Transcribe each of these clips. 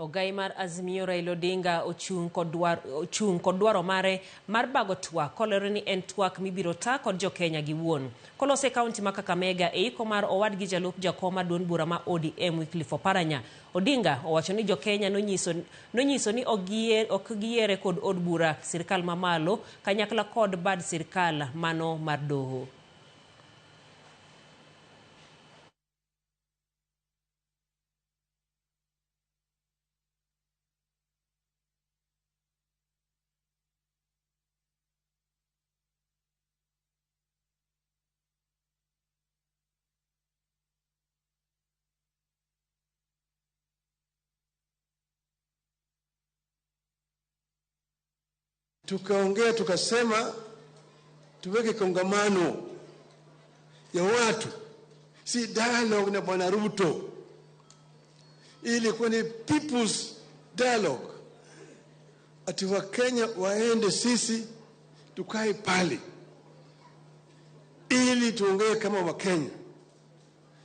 Ogai mar Azimio Raila Odinga ochung' kod dwaro mare mar bago twak kolero ni en twak mibiro ta kod jokenya giwuon. Kolose kaunti ma Kakamega e iko mar owadgi jalup jakom mar duond bura ma ODM Wycliffe Oparanya. Odinga owacho ni jokenya nonyiso ni ok giyiere kod od bura sirkal mamalo kanyakla kod bad sirkal mano mar doho. Tukaongea tukasema tuweke kongamano ya watu, si dialogue na Bwana Ruto. Ilikuwa ni people's dialogue, ati wa Kenya waende, sisi tukae pale ili tuongee kama wa Kenya,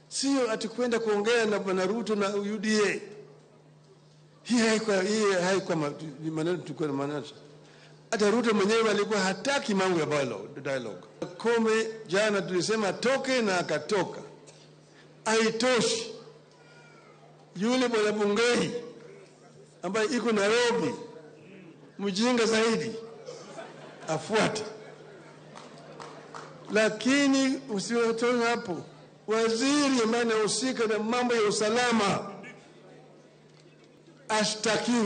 sio ati kwenda kuongea na Bwana Ruto na UDA. Hii haikuwa maneno tulikuwa na. Hata Ruto mwenyewe alikuwa hataki mambo ya dialogue. Kome jana tulisema toke na akatoka. Haitoshi. Yule bwana Bungei ambaye iko Nairobi, mjinga zaidi, afuate. Lakini usiwatoe hapo. Waziri ambaye anahusika na mambo ya usalama ashtakiwe.